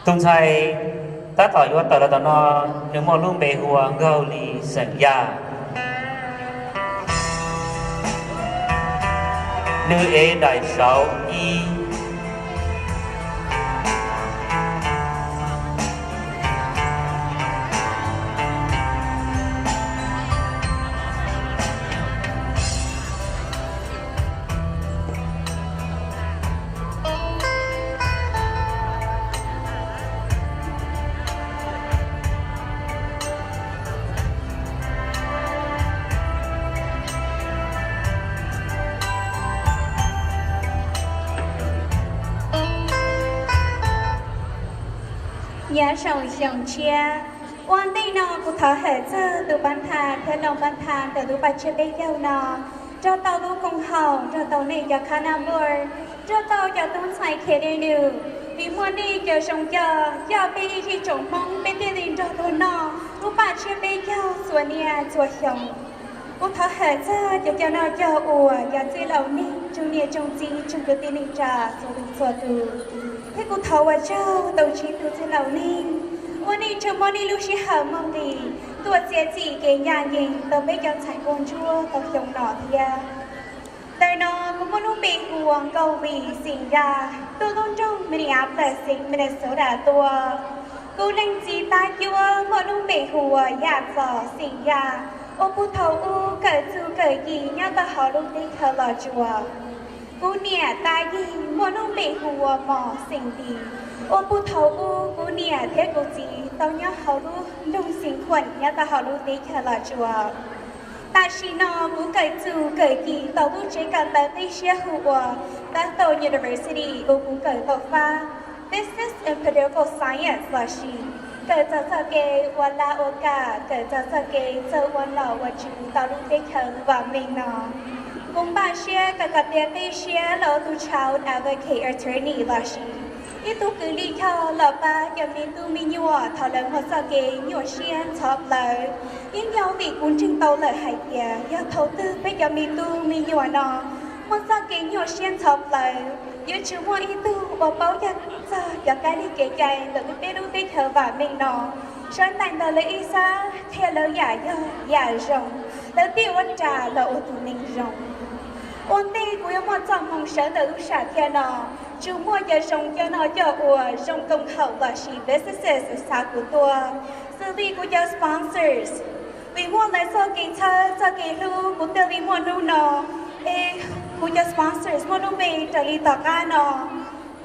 Tus ntxhais tab tom yuav tawm los tom no, nws muaj lub npe hu ua Nkaug Lis xeem Yaj. Nws ev daim sauv ib. Nyob zoo xyoo tshiab, ua ntej no kuv thov hawm txog tus pab thas thiab noog pab thas ntawm lub paj tsiab peb caug no, nrog tau lub koom haum, nrog tau nej cov khab nab npor, nrog tau cov tub ntxhais khiav dej num, vim muaj nej cov zoo coj, coj peb ib zej tsoom Hmoob peb thiaj li nrog tuaj noj lub paj tsiab peb caug txhua niaj txhua xyoo. Kuv thov hawm txog cov coj noj coj ua, cov txwj laus neeg, tsoom niam tsoom txiv, tsoom kwv tij neej tsa txhua tus txhua tus, thiab kuv thov ua tsaug tau ntsib tus txwj laus neeg uas nej tseem muab nej lub sij hawm muaj nqis tuaj txiav txim kev ncaj ncees rau peb cov ntxhais nkauj ntsuab tau xyoo no thiab. Ntawm no kuv muaj lub npe hu ua Nkauj Lis xeem Yaj, tuaj lub nroog Minneapolis, xeev Minnesota tuaj. Kuv leej txiv pab cuab muaj lub npe hu ua Yaj Txos xeem Yaj, uas puag thaum ub kawm txuj kawm ci nyob rau hauv lub teb chaws Los Tsuas. Kuv niam Tub Yig muaj lub npe hu ua Mos xeem Lis, uas puag thaum ub kuv niam thiab kuv txiv tau nyob hauv lub nroog Xeev Khuam nyob rau hauv lub teb chaws Los Tsuas. Tam sim no kuv kawm txuj kawm ci tau lub tsev kawm ntawv qib siab hu ua Bethel University, uas kuv kawm tau fab Business and Political Science lossis kawm txog txoj kev ua laj ua kam, kawm txog txoj kev txawj ua nom ua tswv rau lub teb chaws vam meej no. Kuv npaj siab kawm kom tiav qib siab los ua tus child advocate attorney lossis ib tug kws lij choj los pab cov me tub me nyuam thaum lawv muaj txoj kev nyuaj siab ntxhov plawv. Yeej yog vim kuv ntseeg tau lawm hais tias yog thaum twg peb cov me tub me nyuam no muaj txoj kev nyuaj siab ntxhov plawv, yuav tsum muaj ib tug uas paub yog txog cov kab lig kev cai ntawm peb lub teb chaws vam meej no, sawv ntais ntawm lawv ib sab qhia lawv yam yog yam zoo, lawv thiaj ua ras los ua tus neeg zoo. Ua ntej kuv yuav muaj txoj hmoo sawv ntawm lub sam thiaj no, tsuas muaj cov zoo coj noj coj ua, zoo koom haum lossis businesses xav kuv tuaj, xws li kuv cov sponsors. Vim muaj lawv txoj kev txhawb txoj kev hlub kuv thiaj li muaj hnub no. Es kuv cov sponsors muaj lub npe raws li tom qab no.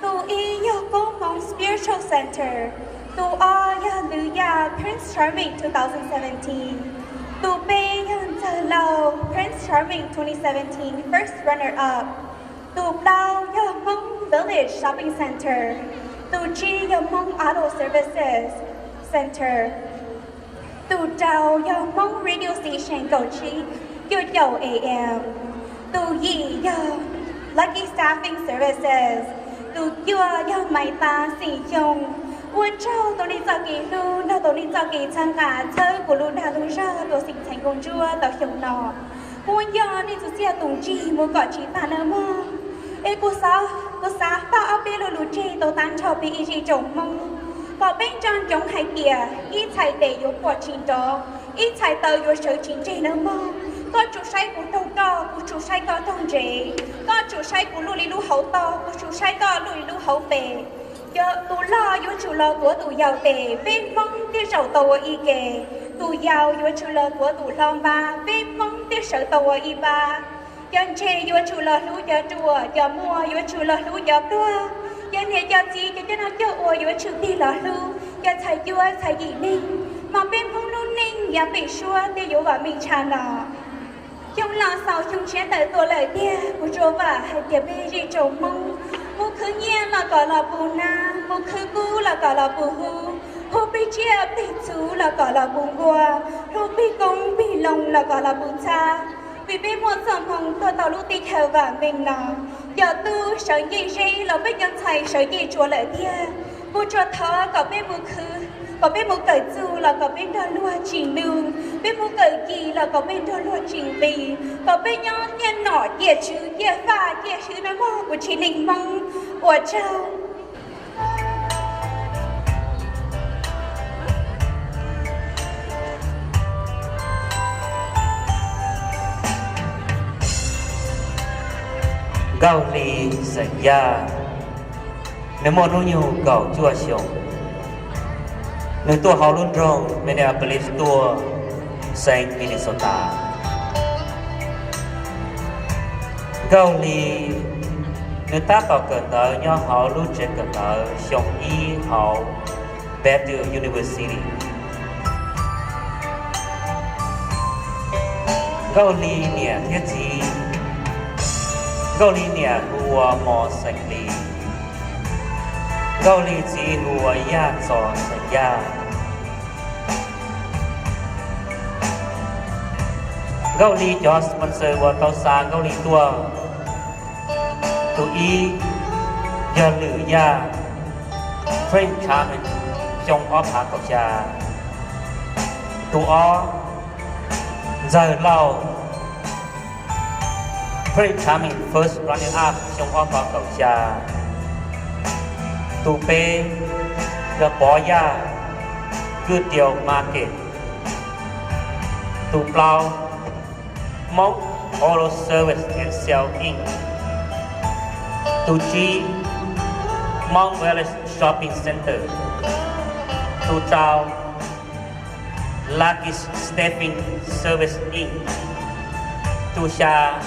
Tus ib yog Koob Hmoob Spiritual Center, tus ob yog Lwm Yaj Prince Charming two thousand seventeen, tus peb yog Ntxawg Lauj Prince Charming twenty seventeen first runner up, tus plaub yog Hmoob Village Shopping Center, tus tsib yog Hmoob Auto Services Center, tus rau yog Hmoob Radio Station kaum tsib cuaj caum A M, tus yim yog Lucky Staffing Services, tus cuaj yog Maiv Tab xeem Xyooj. Ua tsaug rau nej txoj kev hlub nrog rau nej txoj kev txhawb nqa txhawb kuv lub dag lub zog rau xeem Txhais Nkauj Ntsuab tau xyoo no. Kuv nco nej tus txiaj tus ntsig mus kom tsis tag nawb mog. Es kuv xav, kuv xav faj ob peb lo lus tseg rau tag nrho peb ib zej tsoom Hmoob, kom peb nco ntsoov hais tias ib txhais tes yuav puas tsis nrov, ib txhais taw yuav sawv tsis ntseg nawb mog. Koj tsum saib kuv raug koj, kuv tsum saib koj raug ntsev, koj tsum saib kuv luaj li lub hauv toj, kuv tsum saib koj luaj li lub hauv pes. Tus loj yuav tsum los tuav tus yau tes, peb Hmoob thiaj zaum tau ua ib ke. Tus yau yuav tsum los tuav tus hlob npab, peb Hmoob thiaj sawv tau ua ib npab. Cov ntse yuav tsum los hlub cov ruam, cov muaj yuav tsum los hlub cov pluag. Cov niam cov txiv cov coj noj coj ua yuav tsum tig los hlub cov txhais cuab txhais yim neeg, mas peb Hmoob lub neej yav pem suab thiaj yuav vam meej tshaj no. Xyoo los xaus xyoo tshiab tawm tuaj lawm tiag, kuv tsuas vam hais tias peb zej tsoom Hmoob mus khwv nyiaj los kom los puv hnab, mus khwv kub los kom los puv hub, hu plig tsiaj plig txhu los kom los puv nkuaj, hu plig koob plig loo los kom los puv txhab. Vim peb muaj txoj hmoo tuaj tau lub teb chaws vam meej no, cov tub sawv ncej zeb los peb cov ntxhais sawv ncej tsua lawm tiag. Kuv tsuas thov kom peb mus khwv, kom peb mus kawm txuj los kom peb nrog luag tsim nug, peb mus kawm ci los kom peb nrog luag tsim nqi, kom peb nyob ciaj nom ciaj tswv ciaj faj ciaj swb nawb mog kuv tsev neeg Hmoob. Ua tsaug. Nkauj Hli xeem Yaj, nws muaj hnub nyoog kaum cuaj xyoos. Nws tuaj hauv lub nroog Minneapolis tuaj, xeev Minnesota. Nkauj Hli, nws tab tom kawm ntawv nyob hauv lub tsev kawm ntawv xyoo ib hauv Purdue University. Nkauj Hli niam thiab txiv, Nkauj Hli niam hu ua Mos xeem Hli, Nkauj Hli txiv hu ua Yaj Txos xeem Yaj. Nkauj Hli cov sponsor uas tau xa Nkauj Hli tuaj, tus ib yog Lwm Yaj, Prince Charming, xyoo ob phav kaum xya. Tus ob, Ntxawg Lauj, Prince Charming first runner up xyoo ob phav kaum xya. Tus peb yog Pov Yaj, Goodale Market. Tus plaub, Hmoob Auto Service and Sales Inc. Tus tsib, Hmoob Village Shopping Center. Tus rau, Lucky Staffing Service Inc. Tus xya,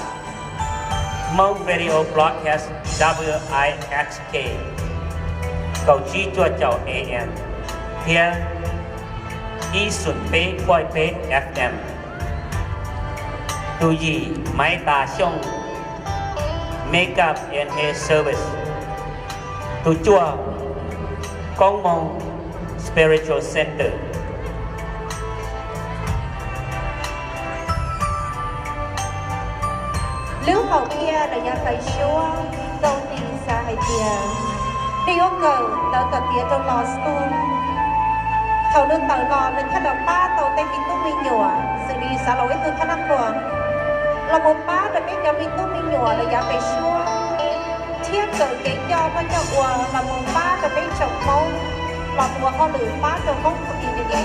Hmoob Radio Broadcast W I X K, kaum tsib cuaj caum A M thiab ib xoom peb point peb F M. Tus yim, Maiv Tas Xyooj Makeup and Hair Service. Tus cuaj, Koob Moo Spiritual Center. Lub hom phiaj rau yav feem suab, Nkauj Hli xav hais tias nws yuav kawm ntawv kawm tiav rau law school. Thaum nws tawm los nws thiaj li pab tau tej me tub me nyuam, xws li xav los ib tug thab nab quas los mus pab rau peb cov me tub me nyuam rau yav feem suab, thiab kawm kev coj noj coj ua los mus pab rau peb tsoom Hmoob los mus ua hauj lwm pab rau Hmoob community.